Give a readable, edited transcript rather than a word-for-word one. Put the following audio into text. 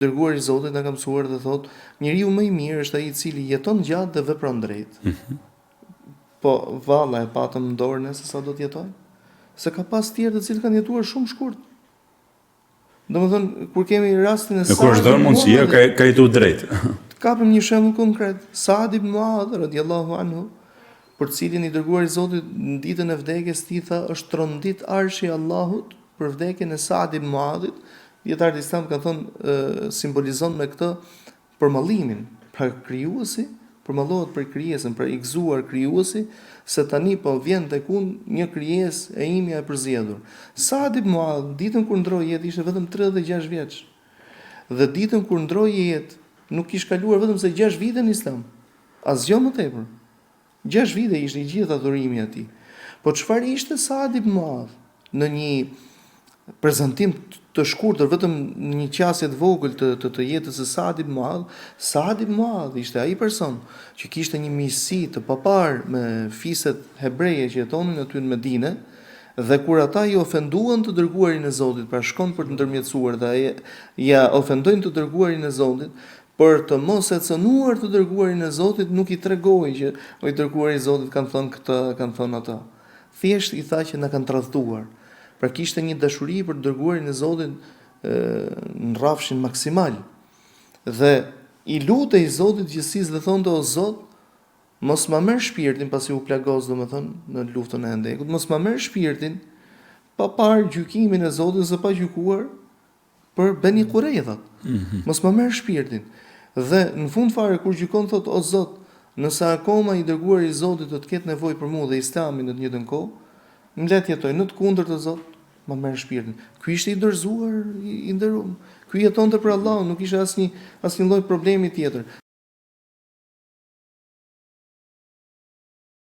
Dërguari i Zotit na ka mësuar dhe thotë, njeriu më i mirë është ai i cili jeton gjatë dhe vepron drejt. Mm -hmm. Po valla e patëm në dorë ne se sa do të jetojmë? Se ka pas tjerë të cilët kanë jetuar shumë shkurt. Domethënë, kur kemi rastin e Sa'd... Kur është dhënë mundësia, ka, ka jetu drejt. Të kapim një shembull konkret. Sa'd ibn Muadh, radiallahu anhu, për të cilin i dërguari i Zotit në ditën e vdekjes tij tha, është trondit arshi i Allahut për vdekjen e Sa'd ibn Muadhit, dijetarët islam kanë thënë simbolizon me këtë përmallimin, pra krijuesi përmallohet për krijesën, pra i gëzuar krijuesi se tani po vjen tek unë një krijesë e imja e përzgjedhur. Sa'd ibn Muadh ditën kur ndroi jetë ishte vetëm 36 vjeç. Dhe ditën kur ndroi jetë nuk kish kaluar vetëm se 6 vite në Islam. Asgjë më tepër. Gjashtë vite ishte i gjithë adhurimi i atij. Po çfarë ishte Saad ibn Muadh në një prezantim të shkurtër, vetëm në një qasje të vogël të të, të jetës së Saad ibn Muadh, Saad ibn Muadh ishte ai person që kishte një miqësi të paparë me fiset hebreje që jetonin aty në Medinë, dhe kur ata i ofenduan të dërguarin e Zotit, pra shkon për të ndërmjetësuar dhe ai ja ofendojnë të dërguarin e Zotit, Për të mos e cënuar të dërguarin e Zotit nuk i tregoi që o i dërguari i Zotit kanë thënë këtë, kanë thënë atë. Thjesht i tha që na kanë tradhtuar. Pra kishte një dashuri për të dërguarin e Zotit në rrafshin maksimal. Dhe i lutej Zotit gjithësisë dhe thonte o Zot, mos ma merr shpirtin pasi u plagos domethënë në luftën e Hendekut, mos ma merr shpirtin pa parë gjykimin e Zotit ose pa gjykuar për Beni Kurejdhat. Mm -hmm. Mos ma merr shpirtin. Dhe në fund fare kur gjykon thot o Zot, nëse akoma i dërguari i Zotit do të ketë nevojë për mua dhe Islami në të njëjtën kohë, më le të jetoj në të kundërt o Zot, ma merr shpirtin. Ky ishte i dorëzuar i, i nderuar. Ky jetonte për Allahun, nuk ishte asnjë asnjë lloj problemi tjetër.